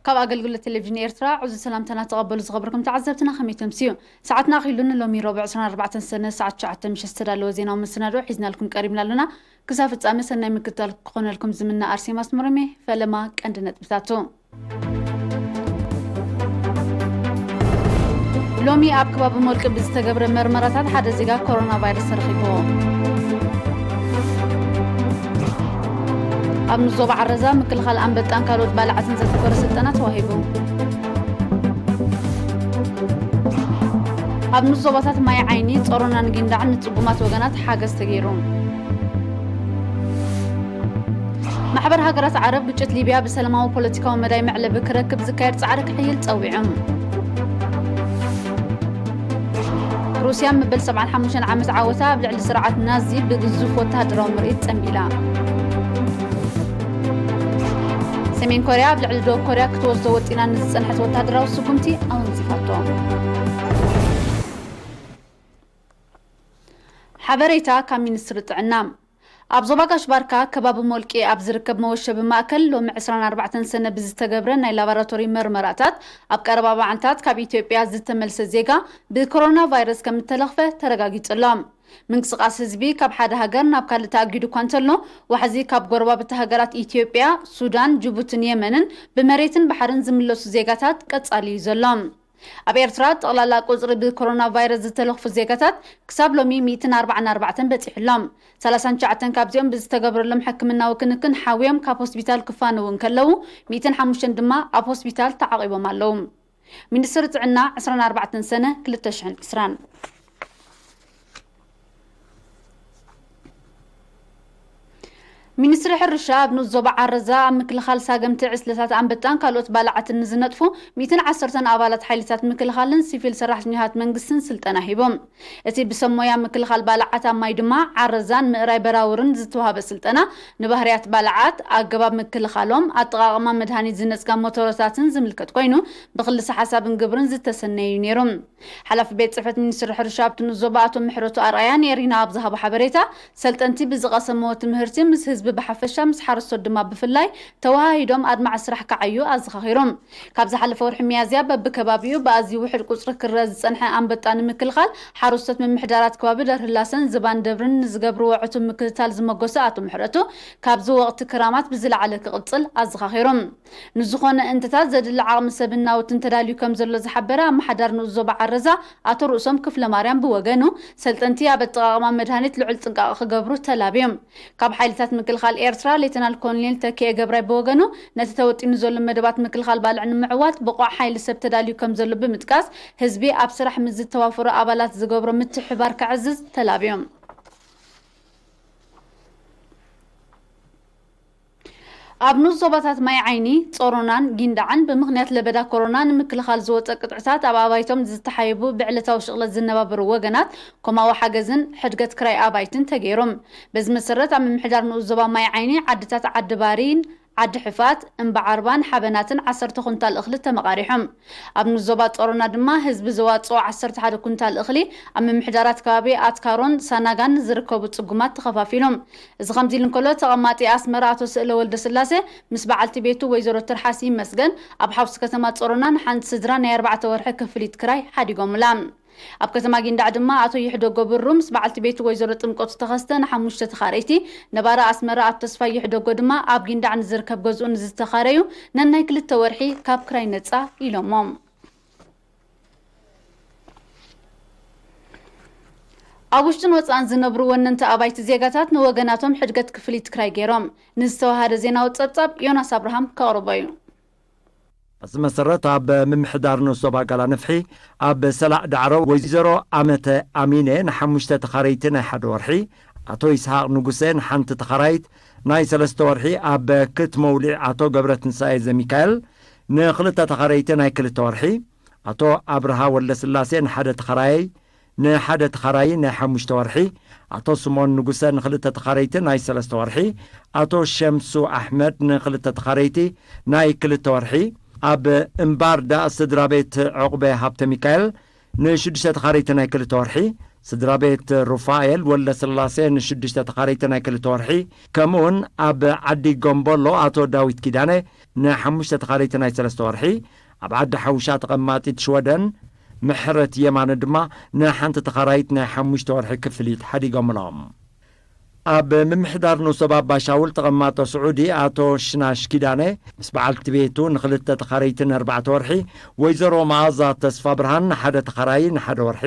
ካብ ኣገልግሎት ቴሌቪዥን ኤርትራ ዕዙዝ ሰላምታና ተቐበሉ ዝኸበርኩም ተዓዘብትና፣ ከመይ ተምስዩ? ሰዓትና ኣኺሉ ንሎሚ ረቡዕ ዕስራን ኣርባዕተን ሰነ ሰዓት ትሽዓተ ምሸት ዝተዳለወ ዜናዊ መሰናድኦ ሒዝናልኩም ቀሪብና ኣለና። ክሳብ ፍጻመ ሰናይ ምክትታል ክኾነልኩም ዝምነ ኣርሴማ ኣስመሮም እየ። ፈለማ ቀንዲ ነጥብታቱ። ሎሚ ኣብ ከባቢ ሞልቂ ብዝተገብረ መርመራታት ሓደ ዜጋ ኮሮና ቫይረስ ተረኺቡ። ኣብ ንዞባ ዓረዛ ምክልኻል ኣንበጣን ካልኦት ባልዓትን ዘተኮረ ስልጠና ተዋሂቡ። ኣብ ንዞባታት ማይ ዓይኒ፣ ጾሮናን ጊንዳዕን ንጽጉማት ወገናት ሓገዝ ተገይሩ። ማሕበር ሃገራት ዓረብ ግጭት ሊብያ ብሰላማዊ ፖለቲካዊ መዳይ መዕለቢ ክረክብ ዝካየድ ጻዕሪ ክሕይል ጸዊዑ። ሩስያ መበል ሰብዓን ሓሙሽተን ዓመት ዓወታ ኣብ ልዕሊ ስርዓት ናዚ ብግዙፍ ወተሃደራዊ ምርኢት ጸንቢላ። ሰሜን ኮርያ ኣብ ልዕሊ ደቡብ ኮርያ ክትወስዶ ወጢና ንዝጸንሐት ወተሃደራዊ ስጉምቲ ኣወንዚፋቶ። ሓበሬታ ካብ ሚኒስትሪ ጥዕና። ኣብ ዞባ ጋሽ ባርካ ከባቢ ሞልቂ ኣብ ዝርከብ መወሸቢ ማእከል ሎሚ ዕስራን ኣርባዕተን ሰነ ብዝተገብረ ናይ ላቦራቶሪ መርመራታት ኣብ ቀረባ መዓልታት ካብ ኢትዮጵያ ዝተመልሰ ዜጋ ብኮሮና ቫይረስ ከም እተለኽፈ ተረጋጊጹ ኣሎ። ምንቅስቓስ ህዝቢ ካብ ሓደ ሃገር ናብ ካልእ ተኣጊዱ እኳ እንተሎ፣ ዋሕዚ ካብ ጎረባብቲ ሃገራት ኢትዮጵያ፣ ሱዳን፣ ጅቡትን የመንን ብመሬትን ባሕርን ዝምለሱ ዜጋታት ቀጻሊ እዩ ዘሎ። ኣብ ኤርትራ ጠቕላላ ቁጽሪ ብኮሮና ቫይረስ ዝተለኽፉ ዜጋታት ክሳብ ሎሚ ሚእትን ኣርባዓን ኣርባዕተን በጺሑ ኣሎ። ሰላሳን ትሽዓተን ካብዚኦም ብዝተገበረሎም ሕክምናዊ ክንክን ሓውዮም ካብ ሆስፒታል ክፋነዉ እንከለዉ፣ ሚእትን ሓሙሽተን ድማ ኣብ ሆስፒታል ተዓቒቦም ኣለዉ። ሚኒስትሪ ጥዕና ዕስራን ኣርባዕተን ሰነ ክልተ ሽሕን ዕስራን። ሚኒስትሪ ሕርሻ ኣብ ንኡስ ዞባ ዓረዛ ኣብ ምክልኻል ሳገምቲ ዕስለታት ኣንበጣን ካልኦት ባልዓትን ንዝነጥፉ ሚእትን ዓሰርተን ኣባላት ሓይልታት ምክልኻልን ሲቪል ሰራሕተኛታት መንግስትን ስልጠና ሂቡ። እቲ ብሰብ ሞያ ምክልኻል ባልዓት ኣብ ማይ ድማ ዓረዛን ምእራይ በራውርን ዝተዋህበ ስልጠና ንባህርያት ባልዓት፣ ኣገባብ ምክልኻሎም፣ ኣጠቓቕማ መድሃኒት ዝነጽጋ ሞቶሮታትን ዝምልከት ኮይኑ ብክልሰ ሓሳብን ግብርን ዝተሰነየ እዩ ነይሩ። ሓላፊ ቤት ጽሕፈት ሚኒስትሪ ሕርሻ ኣብቲ ንኡስ ዞባ ኣቶ ምሕረቱ ኣርኣያ ንኤሪና ኣብ ዝሃቦ ሓበሬታ፣ ሰልጠንቲ ብዝቐሰምዎ ትምህርቲ ምስ ህዝቢ ብሓፈሻ ምስ ሓረስቶት ድማ ብፍላይ ተወሃሂዶም ኣድማዒ ስራሕ ክዓዩ ኣዘኻኺሮም። ካብ ዝሓለፈ ወርሒ ሚያዝያ በብከባቢኡ ብኣዝዩ ውሑድ ቁጽሪ ክረኣ ዝጸንሐ ኣንበጣ ንምክልኻል ሓረስቶት ምምሕዳራት ከባቢ ደርህላሰን ዝባን ደብርን ንዝገብርዎ ዕቱብ ምክትታል ዝመጎሰ ኣቶ ምሕረቱ፣ ካብዚ ወቕቲ ክራማት ብዝለዓለ ክቕጽል ኣዘኻኺሮም። ንዝኾነ እንተታት ዘድሊ ዓቕሚ ሰብን ናውትን ተዳልዩ ከም ዘሎ ዝሓበረ ኣመሓዳሪ ንኡስ ዞባ ዓረዛ ኣቶ ርእሶም ክፍለማርያም ብወገኑ፣ ሰልጠንቲ ኣብ ኣጠቓቕማ መድሃኒት ልዑል ጥንቃቐ ክገብሩ ተላብዮም። ካብ ሓይልታት ምክልኻል ኤርትራ ሌተናል ኮሎኔል ተኪኤ ገብራይ ብወገኑ፣ ነቲ ተወጢኑ ዘሎ መደባት ምክልኻል ባልዕ ንምዕዋት ብቑዕ ሓይሊ ሰብ ተዳልዩ ከም ዘሎ ብምጥቃስ፣ ህዝቢ ኣብ ስራሕ ምስ ዝተዋፈሩ ኣባላት ዝገብሮ ምትሕብባር ከዕዝዝ ተላብዮም። ኣብ ንኡስ ዞባታት ማይ ዓይኒ፣ ጾሮናን ጊንዳዕን ብምኽንያት ለበዳ ኮሮና ንምክልኻል ዝወጸ ቅጥዕታት ኣብ ኣባይቶም ዝተሓየቡ ብዕለታዊ ሽቕለት ዝነባበሩ ወገናት ኮማዊ ሓገዝን ሕድገት ክራይ ኣባይትን ተገይሮም። በዚ መሰረት ኣብ ምምሕዳር ንኡስ ዞባ ማይ ዓይኒ ዓድታት ዓዲ ባሪን ዓዲ ሕፋት፣ እምባ ዓርባን ሓበናትን ዓሰርተ ኩንታል እኽሊ ተመቓሪሖም። ኣብ ንኡስ ዞባ ጾሮና ድማ ህዝቢ ዘዋጽኦ ዓሰርተ ሓደ ኩንታል እኽሊ ኣብ ምምሕዳራት ከባቢ ኣትካሮን ሳናጋን ዝርከቡ ጽጉማት ተኸፋፊሎም። እዚ ከምዚ ኢሉ እንከሎ፣ ተቐማጢ ኣስመራ ኣቶ ስእለ ወልደስላሴ ምስ በዓልቲ ቤቱ ወይዘሮ ትርሓስ ይመስገን ኣብ ሓውሲ ከተማ ጾሮና ንሓንቲ ስድራ ናይ ኣርባዕተ ወርሒ ክፍሊት ክራይ ሓዲጎምላ። ኣብ ከተማ ጊንዳዕ ድማ ኣቶ ይሕደጎ ብሩ ምስ በዓልቲ ቤቱ ወይዘሮ ጥምቀቱ ተኸስተ ንሓሙሽተ ተኻረይቲ፣ ነባሪ ኣስመራ ኣቶ ተስፋይ ይሕደጎ ድማ ኣብ ጊንዳዕ ንዝርከብ ገዝኡ ንዝተኻረዩ ነናይ ክልተ ወርሒ ካብ ክራይ ነጻ ኢሎሞም። ኣብ ውሽጥን ወጻእን ዝነብሩ ወነንቲ ኣባይቲ ዜጋታት ንወገናቶም ሕድገት ክፍሊት ክራይ ገይሮም። ንዝተዋሃደ ዜናዊ ጸብጻብ ዮናስ ኣብርሃም ከቕርቦ እዩ። በዚ መሰረት ኣብ ምምሕዳር ንኡስ ዞባ ጋላ ንፍሒ ኣብ ሰላዕ ዳዕሮ ወይዘሮ ኣመተ ኣሚነ ንሓሙሽተ ተኻረይቲ ናይ ሓደ ወርሒ፣ ኣቶ ይስሃቅ ንጉሰ ንሓንቲ ተኻራይት ናይ ሰለስተ ወርሒ፣ ኣብ ክት መውሊዕ ኣቶ ገብረ ትንሳኤ ዘሚካኤል ንኽልተ ተኻረይቲ ናይ ክልተ ወርሒ፣ ኣቶ ኣብርሃ ወልደስላሴ ንሓደ ተኻራያይ ንሓደ ተኻራዪ ናይ ሓሙሽተ ወርሒ፣ ኣቶ ስምኦን ንጉሰ ንኽልተ ተኻረይቲ ናይ ሰለስተ ወርሒ፣ ኣቶ ሸምሱ ኣሕመድ ንኽልተ ተኻረይቲ ናይ ክልተ ወርሒ፣ ኣብ እምባር ዳእ ስድራ ቤት ዕቑበ ሃብተ ሚካኤል ንሽዱሽተ ተኻረይቲ ናይ ክልተ ወርሒ፣ ስድራ ቤት ሩፋኤል ወልደ ስላሴ ንሽዱሽተ ተኻረይቲ ናይ ክልተ ወርሒ፣ ከምኡውን ኣብ ዓዲ ጎምቦሎ ኣቶ ዳዊት ኪዳነ ንሓሙሽተ ተኻረይቲ ናይ ሰለስተ ወርሒ፣ ኣብ ዓዲ ሓውሻ ተቐማጢት ሽወደን ምሕረት የማነ ድማ ንሓንቲ ተኻራይት ናይ ሓሙሽተ ወርሒ ክፍሊት ሓዲጎምሎም። ኣብ ምምሕዳር ንሶብ ኣባ ሻውል ተቐማጦ ስዑዲ ኣቶ ሽናሽ ኪዳነ ምስ በዓልቲ ቤቱ ንኽልተ ተኻረይቲ ንኣርባዕተ ወርሒ፣ ወይዘሮ መኣዛ ተስፋ ብርሃን ንሓደ ተኻራዪ ንሓደ ወርሒ፣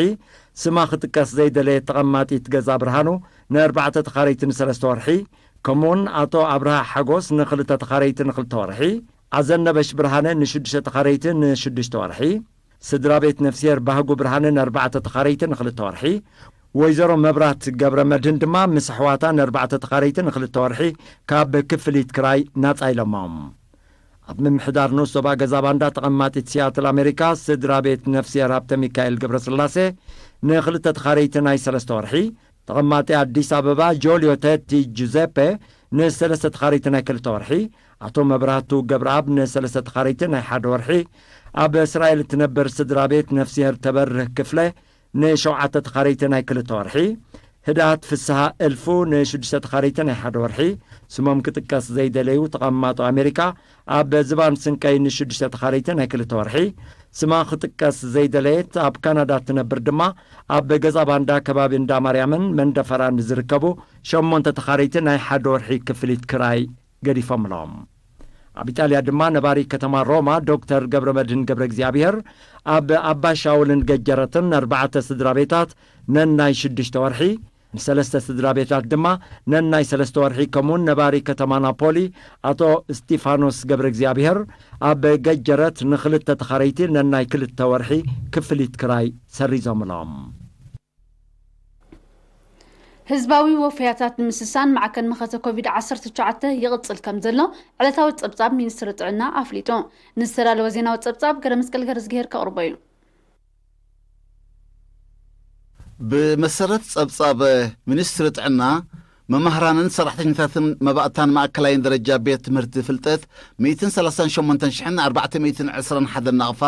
ስማ ክጥቀስ ዘይደለየት ተቐማጢት ገዛ ብርሃኑ ንኣርባዕተ ተኻረይቲ ንሰለስተ ወርሒ፣ ከምኡውን ኣቶ ኣብርሃ ሓጎስ ንኽልተ ተኻረይቲ ንኽልተ ወርሒ፣ ኣዘነበሽ ብርሃነ ንሽዱሽተ ተኻረይቲ ንሽዱሽተ ወርሒ፣ ስድራ ቤት ነፍስሄር ባህጉ ብርሃነ ንኣርባዕተ ተኻረይቲ ንኽልተ ወርሒ፣ ወይዘሮ መብራት ገብረ መድህን ድማ ምስ ኣሕዋታ ንኣርባዕተ ተኻረይቲ ንኽልተ ወርሒ ካብ ክፍሊት ክራይ ናጻ ኢሎሞም። ኣብ ምምሕዳር ንኡስ ዞባ ገዛ ባንዳ ተቐማጢት ሲያትል ኣሜሪካ ስድራ ቤት ነፍስሄር ሃብተ ሚካኤል ገብረስላሴ ንኽልተ ተኻረይቲ ናይ ሰለስተ ወርሒ፣ ተቐማጢ ኣዲስ ኣበባ ጆልዮ ተቲ ጁዘፔ ንሰለስተ ተኻረይቲ ናይ ክልተ ወርሒ፣ ኣቶ መብራህቱ ገብረኣብ ንሰለስተ ተኻረይቲ ናይ ሓደ ወርሒ፣ ኣብ እስራኤል እትነብር ስድራ ቤት ነፍስሄር ተበርህ ክፍለ ንሸውዓተ ተኻረይቲ ናይ ክልተ ወርሒ፣ ህድኣት ፍስሃ እልፉ ንሽዱሽተ ተኻረይቲ ናይ ሓደ ወርሒ፣ ስሞም ክጥቀስ ዘይደለዩ ተቐማጦ ኣሜሪካ ኣብ ዝባን ስንቀይ ንሽዱሽተ ተኻረይቲ ናይ ክልተ ወርሒ፣ ስማ ክጥቀስ ዘይደለየት ኣብ ካናዳ እትነብር ድማ ኣብ ገዛ ባንዳ ከባቢ እንዳ ማርያምን መንደፈራን ዝርከቡ ሸሞንተ ተኻረይቲ ናይ ሓደ ወርሒ ክፍሊት ክራይ ገዲፎምሎም። ኣብ ኢጣልያ ድማ ነባሪ ከተማ ሮማ ዶክተር ገብረ መድህን ገብረ እግዚኣብሔር ኣብ ኣባ ሻውልን ገጀረትን ኣርባዕተ ስድራ ቤታት ነናይ ሽዱሽተ ወርሒ፣ ንሰለስተ ስድራ ቤታት ድማ ነናይ ሰለስተ ወርሒ፣ ከምኡውን ነባሪ ከተማ ናፖሊ ኣቶ እስጢፋኖስ ገብረ እግዚኣብሔር ኣብ ገጀረት ንኽልተ ተኻረይቲ ነናይ ክልተ ወርሒ ክፍሊት ክራይ ሰሪዞምሎም። ህዝባዊ ወፈያታት ንምስሳን ማዕከን መኸተ ኮቪድ ዓሰርተ ትሽዓተ ይቕጽል ከም ዘሎ ዕለታዊ ጸብጻብ ሚኒስትሪ ጥዕና ኣፍሊጡ። ንዝተዳለወ ዜናዊ ጸብጻብ ገረ መስቀል ገረዝግሄር ከቕርቦ እዩ። ብመሰረት ጸብጻብ ሚኒስትሪ ጥዕና፣ መማህራንን ሰራሕተኛታትን መባእታን ማእከላይን ደረጃ ቤት ትምህርቲ ፍልጠት ሚእትን ሰላሳን ሸሞንተን ሽሕን ኣርባዕተ ሚእትን ዕስራን ሓደን ናቕፋ፣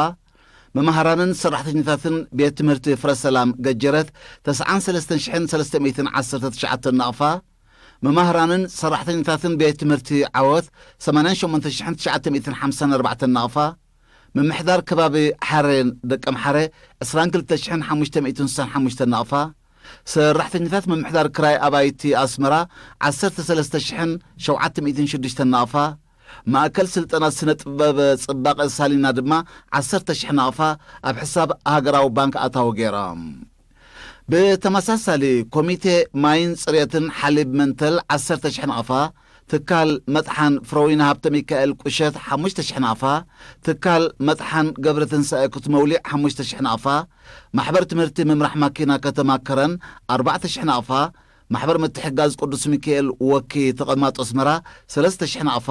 መማህራንን ሰራሕተኛታትን ቤት ትምህርቲ ፍረ ሰላም ገጀረት ተስዓን ሰለስተን ሽሕን ሰለስተ ሚእትን ዓሰርተ ትሽዓተን ናቕፋ፣ መማህራንን ሰራሕተኛታትን ቤት ትምህርቲ ዓወት ሰማንያን ሸሞንተ ሽሕን ትሽዓተ ሚእትን ሓምሳን ኣርባዕተን ናቕፋ፣ ምምሕዳር ከባቢ ሓሬን ደቀምሓረ ዕስራን ክልተ ሽሕን ሓሙሽተ ሚእትን ስሳን ሓሙሽተን ናቕፋ፣ ሰራሕተኛታት ምምሕዳር ክራይ ኣባይቲ ኣስመራ ዓሰርተ ሰለስተ ሽሕን ሸውዓተ ሚእትን ሽዱሽተን ናቕፋ፣ ማእከል ስልጠና ስነ ጥበብ ጽባቐ ሳሊና ድማ ዓሰርተ ሽሕ ናቕፋ ኣብ ሕሳብ ሃገራዊ ባንክ ኣታዊ ገይሮም። ብተመሳሳሊ፣ ኮሚቴ ማይን ጽሬትን ሓሊብ መንተል ዓሰርተ ሽሕ ናቕፋ፣ ትካል መጥሓን ፍረዊና ሃብተ ሚካኤል ቁሸት ሓሙሽተ ሽሕ ናቕፋ፣ ትካል መጥሓን ገብረ ትንሳኤ ክትመውሊዕ ሓሙሽተ ሽሕ ናቕፋ፣ ማሕበር ትምህርቲ ምምራሕ ማኪና ከተማ ከረን ኣርባዕተ ሽሕ ናቕፋ፣ ማሕበር ምትሕጋዝ ቅዱስ ሚካኤል ወኪ ተቐማጦ ኣስመራ ሰለስተ ሽሕ ናቕፋ፣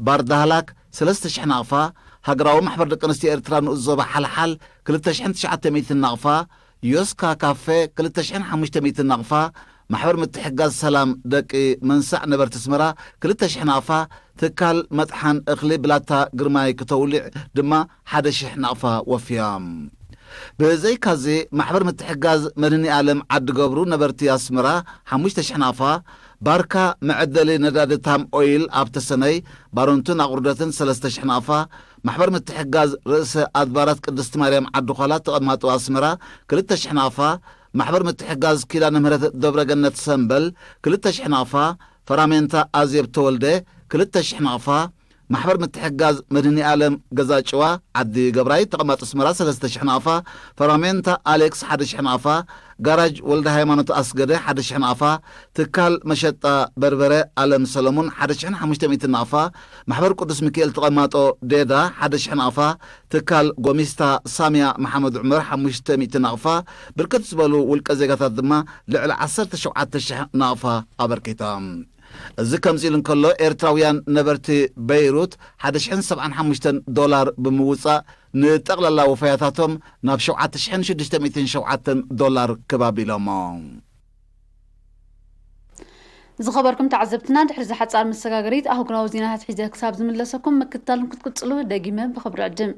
ባር ዳህላክ ሰለስተ ሽሕ ናቕፋ፣ ሃገራዊ ማሕበር ደቂ ኣንስትዮ ኤርትራ ንኡስ ዞባ ሓልሓል ክልተ ሽሕን ትሽዓተ ሚእትን ናቕፋ፣ ዮስካ ካፌ ክልተ ሽሕን ሓሙሽተ ሚእትን ናቕፋ፣ ማሕበር ምትሕጋዝ ሰላም ደቂ መንሳዕ ነበርቲ ኣስመራ ክልተ ሽሕ ናቕፋ፣ ትካል መጥሓን እኽሊ ብላታ ግርማይ ክተውሊዕ ድማ ሓደ ሽሕ ናቕፋ ወፍያ። ብዘይካዚ፣ ማሕበር ምትሕጋዝ መድህኒ ኣለም ዓዲ ገብሩ ነበርቲ ኣስመራ ሓሙሽተ ሽሕ ናቕፋ፣ ባርካ መዐደሊ ነዳዲ ታም ኦይል ኣብ ተሰነይ ባረንቱን ኣቑርደትን ሰለስተ ሽሕ ናቕፋ፣ ማሕበር ምትሕጋዝ ርእሰ ኣድባራት ቅድስቲ ማርያም ዓዲ ዃላ ተቐማጦ ኣስመራ ክልተ ሽሕ ናቕፋ፣ ማሕበር ምትሕጋዝ ኪዳነ ምህረት ደብረገነት ሰምበል ክልተ ሽሕ ናቕፋ፣ ፈራሜንታ ኣዜብ ተወልደ ክልተ ሽሕ ናቕፋ፣ ማሕበር ምትሕጋዝ መድህኒ ኣለም ገዛ ጭዋ ዓዲ ገብራይ ተቐማጦ ኣስመራ ሰለስተ ሽሕ ናቕፋ፣ ፈራሜንታ ኣሌክስ ሓደ ሽሕ ናቕፋ፣ ጋራጅ ወልደ ሃይማኖት ኣስገደ ሓደ ሽሕ ናቕፋ፣ ትካል መሸጣ በርበረ ኣለም ሰለሙን ሓደ ሽሕን ሓሙሽተ ሚእትን ናቕፋ፣ ማሕበር ቅዱስ ሚካኤል ተቐማጦ ዴዳ ሓደ ሽሕ ናቕፋ፣ ትካል ጎሚስታ ሳምያ መሓመድ ዑመር ሓሙሽተ ሚእቲ ናቕፋ፣ ብርክት ዝበሉ ውልቀ ዜጋታት ድማ ልዕሊ ዓሰርተ ሸውዓተ ሽሕ ናቕፋ ኣበርኪቶም። እዚ ከምዚ ኢሉ እንከሎ፣ ኤርትራውያን ነበርቲ በይሩት ሓደ ሽሕን ሰብዓን ሓሙሽተን ዶላር ብምውጻእ፣ ንጠቕላላ ወፈያታቶም ናብ ሸውዓተ ሽሕን ሽዱሽተ ሚእትን ሸውዓተን ዶላር ክብ ኣቢሎሞ። ዝኸበርኩም ተዓዘብትና፣ ድሕሪ ዝሓጻር መሰጋገሪት ኣህጉራዊ ዜናታት ሒዘ ክሳብ ዝምለሰኩም ምክትታልኩም ክትቅጽሉ ደጊመ ብኽብሪ ዕድም።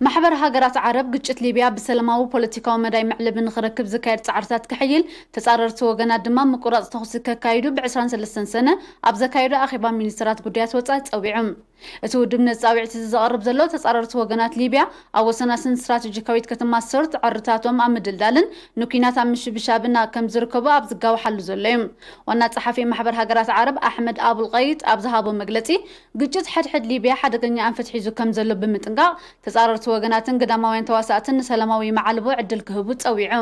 ማሕበር ሃገራት ዓረብ ግጭት ሊብያ ብሰላማዊ ፖለቲካዊ መዳይ መዕለቢ ንኽረክብ ዝካየድ ጻዕርታት ክሕይል፣ ተጻረርቲ ወገናት ድማ ምቁራጽ ተኹሲ ከካይዱ ብ ዕስራን ሰለስተን ሰነ ኣብ ዘካየዶ ኣኼባ ሚኒስትራት ጉዳያት ወጻኢ ጸዊዑ። እቲ ውድብ ነዚ ጻውዒት እዚ ዘቕርብ ዘሎ፣ ተጻረርቲ ወገናት ሊብያ ኣብ ወሰናስን ስትራቴጂካዊት ከተማ ስርት ዕርታቶም ኣብ ምድልዳልን ንኲናት ኣብ ምሽብሻብን ከም ዝርከቡ ኣብ ዝጋውሓሉ ዘሎ እዩ። ዋና ጸሓፊ ማሕበር ሃገራት ዓረብ ኣሕመድ ኣቡል ቀይጥ ኣብ ዝሃቦ መግለጺ፣ ግጭት ሕድሕድ ሊብያ ሓደገኛ ኣንፈት ሒዙ ከም ዘሎ ብምጥንቃቕ፣ ተጻረርቲ ወገናትን ግዳማውያን ተዋሳእትን ንሰላማዊ መዓልቦ ዕድል ክህቡ ጸዊዑ።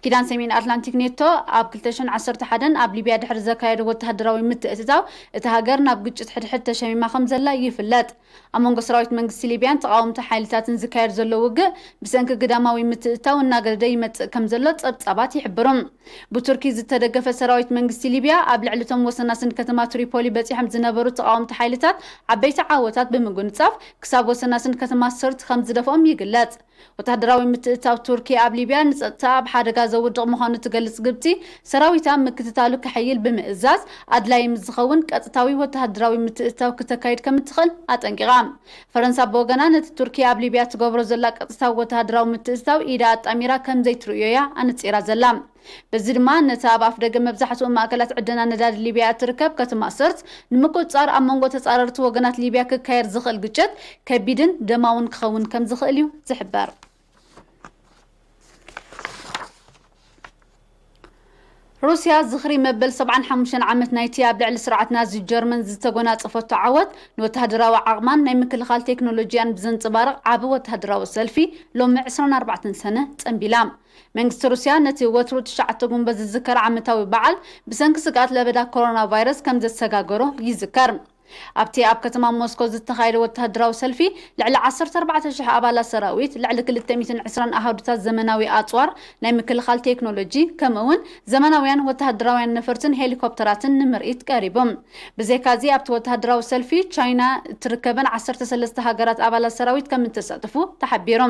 ኪዳን ሰሜን ኣትላንቲክ ኔቶ ኣብ ክልተ ሽሕን ዓሰርተ ሓደን ኣብ ሊብያ ድሕሪ ዘካየዶ ወተሃደራዊ ምትእትታው፣ እታ ሃገር ናብ ግጭት ሕድሕድ ተሸሚማ ከም ዘላ ይፍለጥ። ኣብ መንጎ ሰራዊት መንግስቲ ሊብያን ተቓወምቲ ሓይልታትን ዝካየድ ዘሎ ውግእ፣ ብሰንኪ ግዳማዊ ምትእትታው እናገደደ ይመጽእ ከም ዘሎ ጸብጻባት ይሕብሩ። ብቱርኪ ዝተደገፈ ሰራዊት መንግስቲ ሊብያ ኣብ ልዕሊ እቶም ወሰናስን ከተማ ትሪፖሊ በጺሖም ዝነበሩ ተቓወምቲ ሓይልታት ዓበይቲ ዓወታት ብምጉንጻፍ፣ ክሳብ ወሰናስን ከተማ ስርት ከም ዝደፍኦም ይግለጽ። ወተሃደራዊ ምትእትታው ቱርኪ ኣብ ሊብያ ንጸጥታ ኣብ ሓደጋ ዘውድቕ ምዃኑ ትገልጽ ግብጺ፣ ሰራዊታ ምክትታሉ ክሕይል ብምእዛዝ፣ ኣድላዪ ምስ ዝኸውን ቀጥታዊ ወተሃደራዊ ምትእትታው ክተካይድ ከም እትኽእል ኣጠንቂቓ። ፈረንሳ ብወገና፣ ነቲ ቱርኪ ኣብ ሊብያ ትገብሮ ዘላ ቀጥታዊ ወተሃደራዊ ምትእትታው ኢዳ ኣጣሚራ ከም ዘይትርእዮ እያ ኣነጺራ ዘላ። በዚ ድማ፣ ነቲ ኣብ ኣፍደገ መብዛሕትኡ ማእከላት ዕደና ነዳዲ ሊብያ እትርከብ ከተማ ስርት ንምቁጽጻር፣ ኣብ መንጎ ተጻረርቲ ወገናት ሊብያ ክካየድ ዝኽእል ግጭት ከቢድን ደማውን ክኸውን ከም ዝኽእል እዩ ዝሕበር። ሩስያ ዝኽሪ መበል ሰብዓን ሓሙሽተን ዓመት ናይቲ ኣብ ልዕሊ ስርዓት ናዚ ጀርመን ዝተጎናጸፈቶ ዓወት፣ ንወተሃደራዊ ዓቕማን ናይ ምክልኻል ቴክኖሎጂያን ብዘንጸባርቕ ዓቢ ወተሃደራዊ ሰልፊ፣ ሎሚ ዕስራን ኣርባዕተን ሰነ ጸንቢላ። መንግስቲ ሩስያ ነቲ ወትሩ ትሽዓተ ጉንበት ዝዝከር ዓመታዊ በዓል፣ ብሰንኪ ስግኣት ለበዳ ኮሮና ቫይረስ ከም ዘሰጋገሮ ይዝከር። ኣብቲ ኣብ ከተማ ሞስኮ ዝተኻየደ ወተሃደራዊ ሰልፊ፣ ልዕሊ ዓሰርተ ኣርባዕተ ሽሕ ኣባላት ሰራዊት፣ ልዕሊ ክልተ ሚእትን ዕስራን ኣሃዱታት ዘመናዊ ኣጽዋር ናይ ምክልኻል ቴክኖሎጂ፣ ከምኡ እውን ዘመናውያን ወተሃደራውያን ነፈርትን ሄሊኮፕተራትን ንምርኢት ቀሪቡ። ብዘይካዚ፣ ኣብቲ ወተሃደራዊ ሰልፊ፣ ቻይና እትርከበን ዓሰርተ ሰለስተ ሃገራት ኣባላት ሰራዊት ከም እተሳተፉ ተሓቢሩ።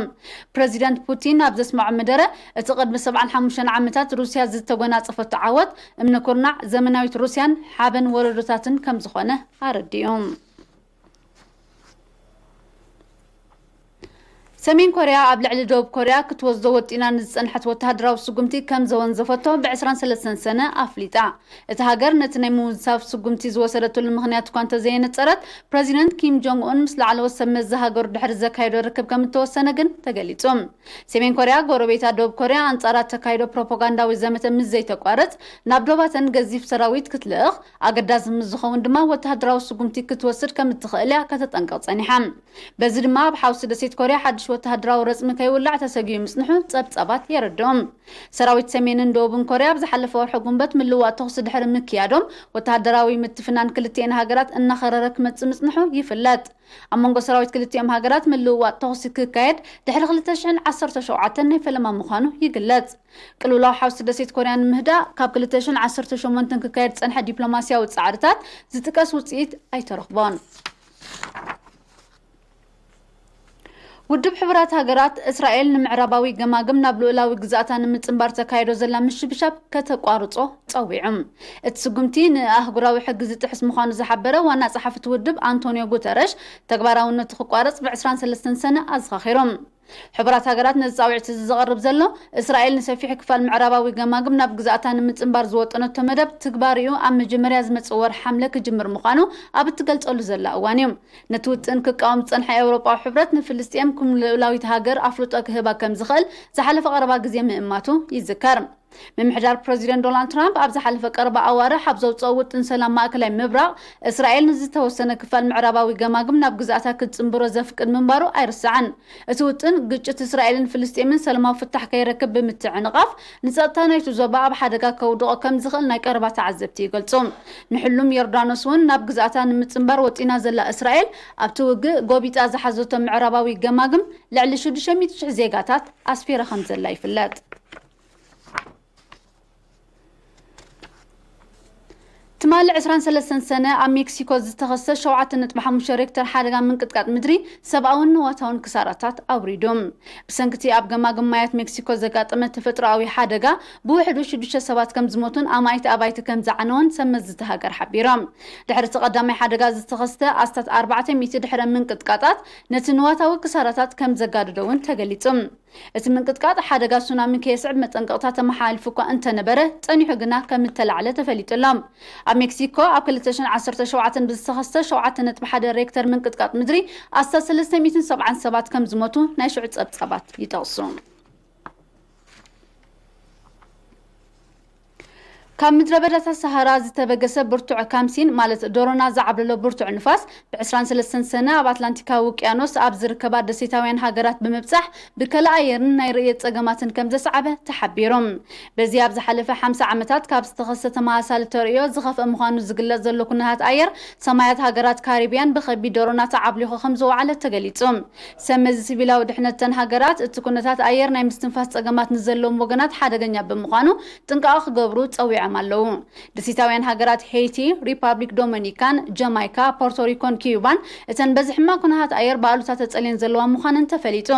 ፕረዚደንት ፑቲን ኣብ ዘስምዖ መደረ፣ እቲ ቅድሚ ሰብዓን ሓሙሽተን ዓመታት ሩስያ ዝተጎናጸፈቶ ዓወት፣ እምኒ ኩርናዕ ዘመናዊት ሩስያን ሓበን ወለዶታትን ከም ዝኾነ ኣረዲኡ። ሰሜን ኮርያ ኣብ ልዕሊ ደቡብ ኮርያ ክትወስዶ ወጢና ንዝጸንሐት ወተሃደራዊ ስጉምቲ ከም ዘወንዘፈቶ ብ ዕስራን ሰለስተን ሰነ ኣፍሊጣ። እታ ሃገር ነቲ ናይ ምውንዛፍ ስጉምቲ ዝወሰደትሉ ምኽንያት እኳ እንተዘየነጸረት፣ ፕረዚደንት ኪም ጆንግ ኡን ምስ ላዕለዎት ሰብ መዚ ሃገሩ ድሕሪ ዘካየዶ ርክብ ከም እተወሰነ ግን ተገሊጹ። ሰሜን ኮርያ፣ ጎረቤታ ደቡብ ኮርያ ኣንጻራ እተካይዶ ፕሮፓጋንዳዊ ዘመተ ምስ ዘይተቋርጽ፣ ናብ ዶባተን ገዚፍ ሰራዊት ክትልእኽ፣ ኣገዳሲ ምስ ዝኸውን ድማ ወተሃደራዊ ስጉምቲ ክትወስድ ከም እትኽእል እያ ከተጠንቅቕ ጸኒሓ። በዚ ድማ ኣብ ሓውሲ ደሴት ኮርያ ሓድሽ ወተሃደራዊ ረጽሚ ከይውላዕ ተሰጊኡ ምጽንሑ ጸብጻባት የረድኦም። ሰራዊት ሰሜንን ደቡብን ኮርያ ኣብ ዝሓለፈ ወርሒ ጉንበት ምልዋጥ ተኹሲ ድሕሪ ምክያዶም፣ ወተሃደራዊ ምትፍናን ክልቲኤን ሃገራት እናኸረረ ክመጽእ ምጽንሑ ይፍለጥ። ኣብ መንጎ ሰራዊት ክልቲኦም ሃገራት ምልውዋጥ ተኹሲ ክካየድ ድሕሪ ክልተ ሽሕን ዓሰርተ ሸውዓተን ናይ ፈለማ ምዃኑ ይግለጽ። ቅልውላው ሓውሲ ደሴት ኮርያ ንምህዳእ ካብ ክልተ ሽሕን ዓሰርተ ሸሞንተን ክካየድ ዝጸንሐ ዲፕሎማስያዊ ጻዕርታት ዝጥቀስ ውጽኢት ኣይተረኽቦን። ውድብ ሕቡራት ሃገራት፣ እስራኤል ንምዕራባዊ ገማግም ናብ ልኡላዊ ግዝኣታ ንምጽንባር ተካይዶ ዘላ ምሽብሻብ ከተቋርጾ ጸዊዑ። እቲ ስጉምቲ ንኣህጉራዊ ሕጊ ዝጥሕስ ምዃኑ ዝሓበረ ዋና ጸሓፊ እቲ ውድብ ኣንቶኒዮ ጉተረሽ፣ ተግባራውነቱ ክቋረጽ ብ ዕስራን ሰለስተን ሰነ ኣዘኻኺሩ። ሕቡራት ሃገራት ነዚ ጻውዒት እዚ ዘቕርብ ዘሎ፣ እስራኤል ንሰፊሕ ክፋል ምዕራባዊ ገማግም ናብ ግዝኣታ ንምጽንባር ዝወጠነቶ መደብ ትግባሪኡ ኣብ መጀመርያ ዝመጽእ ወርሒ ሓምለ ክጅምር ምዃኑ ኣብ እትገልጸሉ ዘላ እዋን እዩ። ነቲ ውጥን ክቃወም ዝጸንሐ ኤውሮጳዊ ሕብረት፣ ንፍልስጤም ከም ልኡላዊት ሃገር ኣፍልጦ ክህባ ከም ዝኽእል ዝሓለፈ ቀረባ ግዜ ምእማቱ ይዝከር። ምምሕዳር ፕረዚደንት ዶናልድ ትራምፕ ኣብ ዝሓለፈ ቀረባ ኣዋርሕ ኣብ ዘውጽኦ ውጥን ሰላም ማእከላይ ምብራቕ፣ እስራኤል ንዝተወሰነ ክፋል ምዕራባዊ ገማግም ናብ ግዝኣታ ክትጽንብሮ ዘፍቅድ ምንባሩ ኣይርሳዕን። እቲ ውጥን፣ ግጭት እስራኤልን ፍልስጤምን ሰላማዊ ፍታሕ ከይረክብ ብምትዕንቓፍ፣ ንጸጥታ ናይቲ ዞባ ኣብ ሓደጋ ከውድቖ ከም ዝኽእል ናይ ቀረባ ተዓዘብቲ ይገልጹ። ንሕሉም ዮርዳኖስ እውን ናብ ግዝኣታ ንምጽንባር ወጢና ዘላ እስራኤል፣ ኣብቲ ውግእ ጎቢጣ ዝሓዘቶ ምዕራባዊ ገማግም ልዕሊ ሽዱሽተ ሚእቲ ሽሕ ዜጋታት ኣስፊራ ከም ዘላ ይፍለጥ። ትማሊ ዕስራን ሰለስተን ሰነ ኣብ ሜክሲኮ ዝተኸስተ ሸውዓተ ነጥቢ ሓሙሽተ ሬክተር ሓደጋ ምንቅጥቃጥ ምድሪ ሰብኣውን ንዋታውን ክሳራታት ኣውሪዱ። ብሰንክቲ ኣብ ገማግም ማያት ሜክሲኮ ዘጋጠመ ተፈጥሮኣዊ ሓደጋ ብውሕዱ ሽዱሽተ ሰባት ከም ዝሞቱን ኣማኢት ኣባይቲ ከም ዝዓነውን ሰብ መዚ እታ ሃገር ሓቢሮም። ድሕሪ እቲ ቀዳማይ ሓደጋ ዝተኸስተ ኣስታት ኣርባዕተ ሚእቲ ድሕረ ምንቅጥቃጣት ነቲ ንዋታዊ ክሳራታት ከም ዘጋደዶ እውን ተገሊጹ። እቲ ምንቅጥቃጥ ሓደጋ ሱናሚ ከየስዕብ መጠንቀቕታ ተመሓላሊፉ እኳ እንተነበረ፣ ጸኒሑ ግና ከም እተላዕለ ተፈሊጡ ኣሎ። ኣብ ሜክሲኮ ኣብ ክልተ ሽሕን ዓሰርተ ሸውዓተን ብዝተኸስተ ሸውዓተ ነጥቢ ሓደ ሬክተር ምንቅጥቃጥ ምድሪ ኣስታት ሰለስተ ሚእትን ሰብዓን ሰባት ከም ዝሞቱ ናይ ሽዑ ጸብጻባት ይጠቕሱ። ካብ ምድረ በዳታት ሰሃራ ዝተበገሰ ብርቱዕ ካምሲን፣ ማለት ዶሮና ዝዓብለሎ ብርቱዕ ንፋስ፣ ብ ዕስራን ሰለስተን ሰነ ኣብ ኣትላንቲካዊ ውቅያኖስ ኣብ ዝርከባ ደሴታውያን ሃገራት ብምብጻሕ፣ ብከላ ኣየርን ናይ ርእየት ጸገማትን ከም ዘስዓበ ተሓቢሩ። በዚ ኣብ ዝሓለፈ ሓምሳ ዓመታት ካብ ዝተኸስተ ተመሳሳሊ ተርእዮ ዝኸፍአ ምዃኑ ዝግለጽ ዘሎ ኩነታት ኣየር፣ ሰማያት ሃገራት ካሪብያን ብኸቢድ ዶሮና ተዓብሊኹ ከም ዝወዓለ ተገሊጹ። ሰብ መዚ ሲቪላዊ ድሕነት እተን ሃገራት፣ እቲ ኩነታት ኣየር ናይ ምስትንፋስ ጸገማት ንዘለዎም ወገናት ሓደገኛ ብምዃኑ ጥንቃቐ ክገብሩ ጸዊዖም ኣለዉ። ደሴታውያን ሃገራት ሄይቲ፣ ሪፓብሊክ ዶሚኒካን፣ ጀማይካ፣ ፖርቶሪኮን ኪዩባን፣ እተን በዚ ሕማቕ ኩነታት ኣየር ብኣሉታ ተጸልየን ዘለዋ ምዃነን ተፈሊጡ።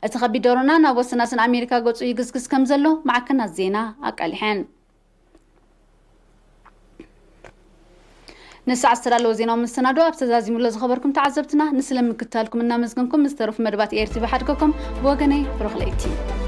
እቲ ከቢድ ዶሮና ናብ ወሰናስን ኣሜሪካ ገጹ ይግስግስ ከም ዘሎ ማዕከናት ዜና ኣቃሊሐን። ንሰዓት ዝተዳለወ ዜናዊ መሰናዶ ኣብ ተዛዚሙሎ ዝኸበርኩም ተዓዘብትና፣ ንስለ ምክታልኩም እናመስገንኩም፣ ዝተረፉ መደባት ኤር ቲ ቪ ሓድገኩም። ብወገነይ ብሩኽ ለይቲ።